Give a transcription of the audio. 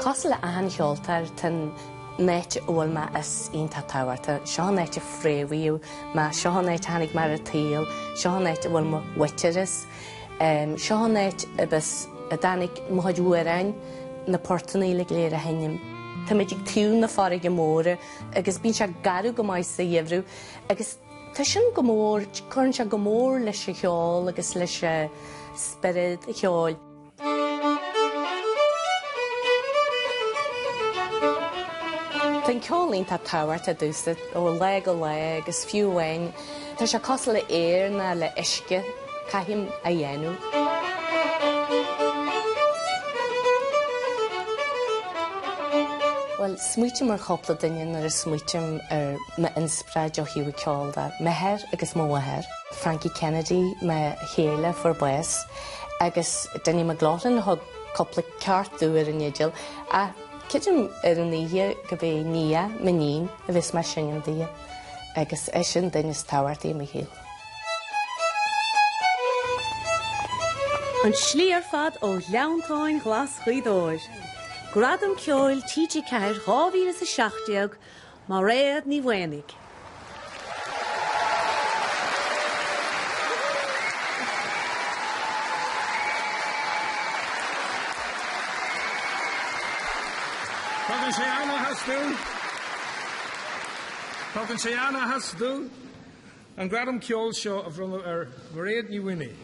Cosúil le achan cheoltóir, tá an áit a bhfuil mé as iontach tábhachtach. Seo an áit a fréamhaíodh mé, seo an áit a tháinig mé ar an tsaol, seo an áit a bhfuil mo mhuintir as, seo an áit a b'as a dtáinig mo chuid amhráin, na portanna uilig go léir a sheinnim. Táimid ag taobh na farraige móire agus bíonn sé garbh go maith sa gheimhreadh agus tá sin go mór, cuireann sé go mór leis an cheol agus leis an spiorad cheoil. Tá an ceol iontach tábhachtach domhsa ó lá go lá agus fiú amháin tá sé cosúil le aer ná le uisce, caithim a dhéanamh. Bhuel, smaoitím ar chúpla duine nuair a smaoitím ar m'inspioráid ó thaobh an ceoil de, m'athair agus mo mháthair. Frankie Kennedy, mo chéile a fuair bás, agus Dinny McLaughlin a thug cúpla ceacht domh ar an fhidil, ach creidim ar an oíche go b'é Nia, m'iníon, a bheas mé ag seinm dithe, agus ise an duine is tábhachtaí i mo shaol. An slí ar fad ó Ghleanntáin Ghlas Ghaoth Dobhair. Gradam Ceoil TG4 2017 Mairéad Ní Mhaonaigh. Tugann sé an-áthas dúinn Tugann sé an-áthas dúinn an gradam ceoil seo a bhronnadh ar Mhairéad Ní Mhaonaigh.